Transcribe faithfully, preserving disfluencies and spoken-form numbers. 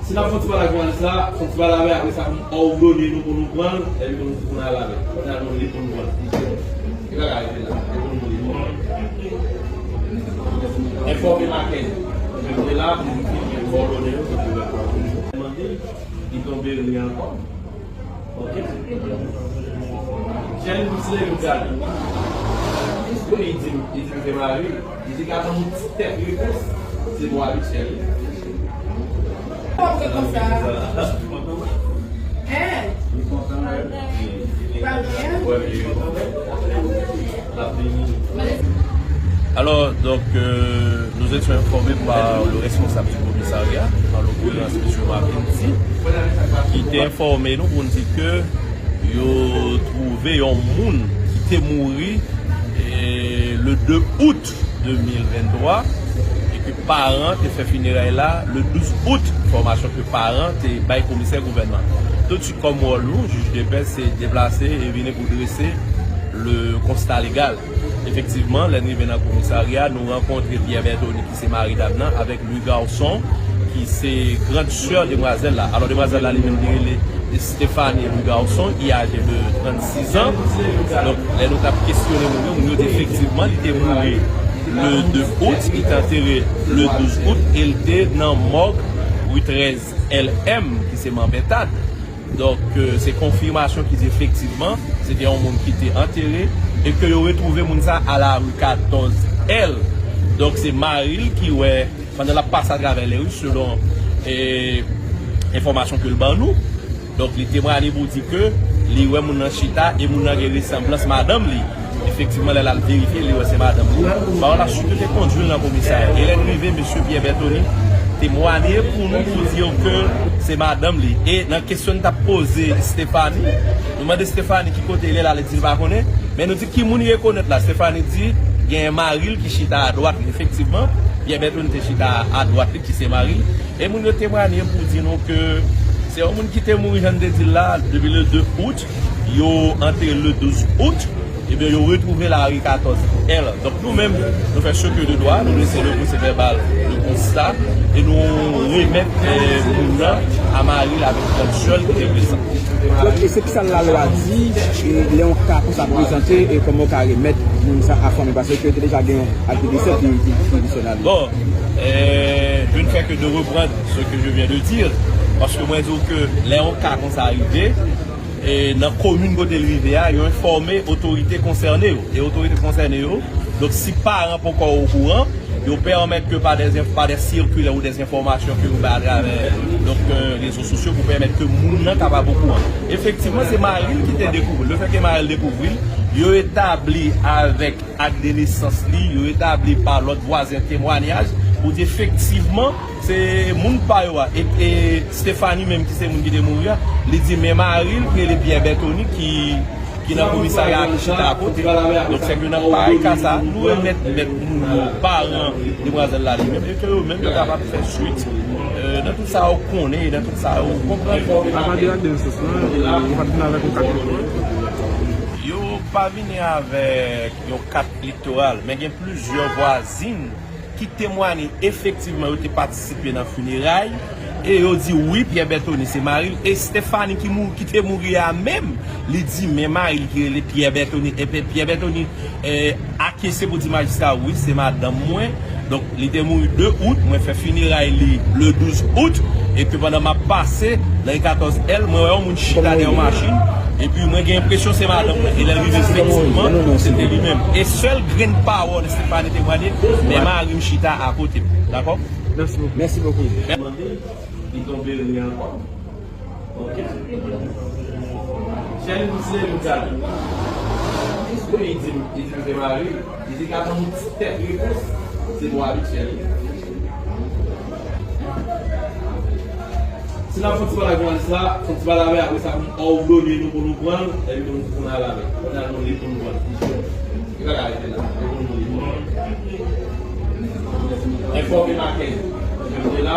Si n ap fè yon ti pale ak jounalis la, fè yon ti pale avè l, apre sa pou m òdone nou pou nou pran l, epi pou nou, pou nou al avè l. Pou nou al li pou nou pran l. Li pa ka rete la. Li pou nou li. Enfòme m ak li. Mwen te la pou m di, mwen òdone nou pou nou pran l. Mande, li tonbe ri ankò. Ok. Jan li plis leve gade. Wi, li di, li di se mari. Li di gade yon ti tèt repons. Se bon abityèl. Konsa. Hein? Li kontan, wi. Li kontan. Wè, li kontan. Alors, donc, euh, nous étions informés par le responsable du commissariat, en l'occurrence M. Marc Henty, qui était informé, nou, pou n di ke yo twouve yon moun ki te mouri, eh, le deux août deux mille vingt-trois, e ke paran te fè fineray la le douze août, enfòmasyon ke paran te bay komisè gouvènman. Tout de suite, kòm wòl nou, jij de pè, se deplase e vini pou drese le constat légal. Efektivman, lè n rive nan komisarya, nou rankontre Pierre Berthony, ki se mari dam nan, avèk Louis Garçon, ki se grand sè demwazèl la. Alò, demwazèl la, li menm, li rele Stéphanie Louis Garçon, ki aje de trannsis an. Donk, lè nou t ap kesyone moun yo, moun yo di efektivman, li te mouri le deux août, li te antere le douze août, e l te nan mòg ri trèz L M, ki se Manpentad. Donk, euh, se konfimasyon ki di efektivman, se te yon moun ki te antere e ke yo retwouve moun sa a la ri katòz L. Donk, se mari l ki wè, pandan l ap pase atravè lè ri, selon, eh, enfòmasyon ke l ban nou. Donk, li temwaye pou di ke li wè moun nan chita e moun nan gen resanblans madanm li. Efektivman, lè l al verifye, li wè se madanm li. Par la suite, yo te kondui l nan komisarya. E lè n rive, mesye Pierre Berthony temwaye pou nou, pou di yo ke se madanm li. E nan kesyon n t ap poze Stéphanie, nou mande Stéphanie ki kote li ye la, li di li pa konnen. Men nou di ki moun li rekonèt la. Stéphanie di gen mari l ki chita adwat li. Efektivman, Pierre Berthony te chita adwat li, ki se mari l. E moun yo temwaye pou di nou ke se yon moun ki te mouri, jan n te di l la, depi le deux août, yo antere l le douze août, ebyen, yo retwouve l la ri katòz L. Donk, nou menm, nou fè ce que de droit, nou drese le procès verbal de constat, e nou remèt, eh, moun nan a mari l avèk gran sè l ki te prezan. Donk, e se kisa lalwa di, e lè yon ka konsa prezante, e kòman w ka remèt moun sa a fanmi, paske te deja gen yon ak de desè ki, ki, ki, ki sou la. Bon, euh, je ne fais que de reprendre ce que je viens de dire, paske mwen di w ke lè yon ka konsa rive, e nan komin kote l rive a, yo enfòme otorite konsène yo. E otorite konsène yo, donk si paran poko okouran, yo pèmèt ke pa dè, pa dè sikilè ou dè enfòmasyon ke yo bay atravè, donk, euh, rezo sosyo pou pèmèt ke moun nan kapab okouran. Efektivman, se mari l ki te dekouvri l. Lefètke mari l dekouvri l, yo etabli avèk ak de nesans li, yo etabli pa lòt vwazen temwayaj pou di efektivman se moun pa yo a. E, e Stéphanie menm ki se moun ki te mouri a, li di men mari l ki rele Pierre Berthony ki, ki nan komisarya a ki chita akote. Donk, sèke nan parèy ka sa, nou remèt mèt moun yo, paran demwazèl la li menm, e ke yo menm yo kapab fè swit, euh, nan tout sa yo konnen e nan tout sa yo konprann. Apa de ak de nesans lan, yo pa t vin avèk yon kat elektoral. Yo pa vini avèk yon kat elektoral, men gen plizyè vwazin ki temwaye efektivman yo te patisipe nan fineray, e yo di wi, Pierre Berthony se mari l, e Stéphanie ki mou-, ki te mouri a menm, li di men mari l ki rele Pierre Berthony, epi Pierre Berthony, eh, akyese pou di majistra, wi, se madanm mwen. Donk, li te mouri de out, mwen fè fineray li le douz out, e ke pandan m ap pase nan ri katòz L, mwen wè yon moun chita dèyè yon machin, epi mwen gen enpresyon se madanm mwen, e lè l rive efektivman, se te li menm. E sèl grenn pawòl Stéphanie temwaye, men mari m chita akote m. Dakò? Mèsi bokou. Mèsi bokou. Mande, li tonbe ri ankò. Ok. Jan li plis leve gade. Wi, li di, li di se mari. Li di gade yon ti tèt repons. Se bon abityèl. Si n ap fè yon ti pale ak jounalis la, fè yon ti pale avè l, apre sa pou m òdone nou pou nou pran l, epi pou nou, pou nou al avè l. Pou nou al nou li pou nou pran l. Li pa ka rete la. Li pou nou li. Enfòme m ak li. Li la.